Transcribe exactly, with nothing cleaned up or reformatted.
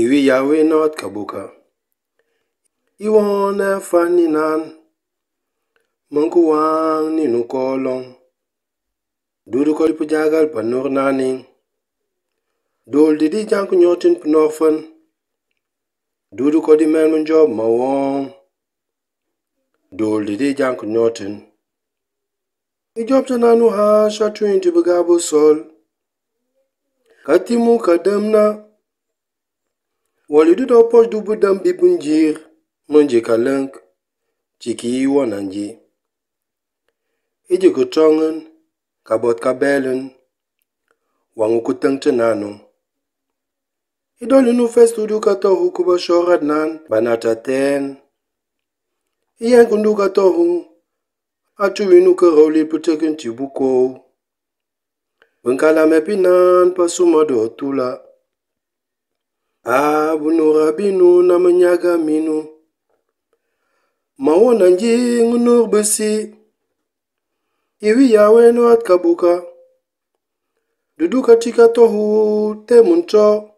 Iwi Yahweh not kabuka. Iwon efan inan. Mangkuwang ninu kolong. Dudu kodi pujagal panur naning. Dul didi jang kunyotin punor fan. Dudu kodi men munjob mawong. Dul didi jang kunyotin. Ijob sa nanu ha sha tuin ti bagabu sol. Katimu kadamna. Wali du dopos du budam bibunjir. Munji kaleng. Chiki iwon anji. Iji kutongen. Kabot kabelen. Wangu kuteng tenanu. Idol inu fes tudu kato hukuba shorat nan. Banata ten. Iyan kundu kato hu. Atu inu karauli putekin tibuko. Bengkala mepinan pasuma do tula. Abunu rabinu na menyaga minu. Mawon anji ngunur besi. Iwi Yahweh not kabuka. Dudu katika tohu te munto.